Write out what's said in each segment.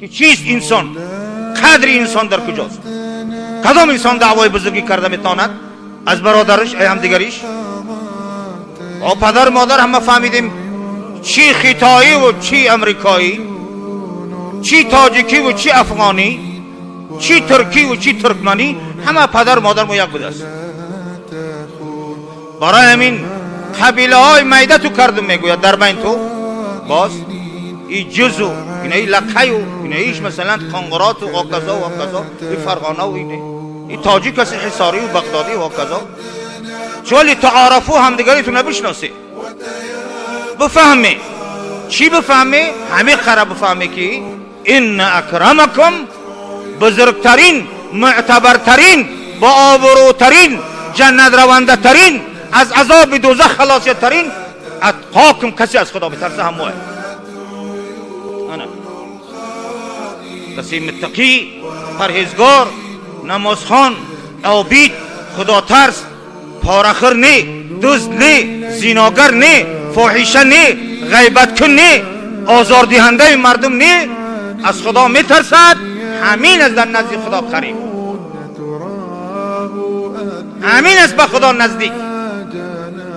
که چیست انسان، قدر انسان در کجاست. کدام انسان دعوای بزرگی کرده میتواند از برادرش ای همدیگریش؟ و پدر مادر همه فهمیدیم چی خیتایی و چی امریکایی، چی تاجیکی و چی افغانی، چی ترکی و چی ترکمنی، همه پدر مادر ما یک بوده است. برای همین قبیله های میده تو کردم میگوید در بین تو باز ای جزو اینا ای لقی و اینا ایش مثلا قنقرات و هکذا و هکذا، ای فرغانه و اینه ای تاجیک است حصاری و بغدادی و هکذا. چون تعارفو همدیگری تو نبشناسی بفهمی چی بفهمی؟ همه خراب بفهمی که ان اکرمکم بزرگترین، معتبرترین، با آبروترین، جنت رونده ترین، از عذاب دوزخ خلاصیت ترین، اتقاکم کسی از خدا بترسه هم موه. انا کسی متقی، پرهیزگار، نمازخوان، عابد، خدا ترس، پاره‌خور نه، دزد نه، زیناگر نه، فاحشه نه، غیبت کن نه، آزاردهنده مردم نه، از خدا میترسد، همین از در نزد خدا قریب، همین است به خدا نزدیک.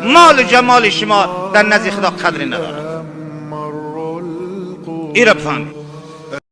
مال و جمال شما در نزد خدا قدری ندارد. این را بفهمید.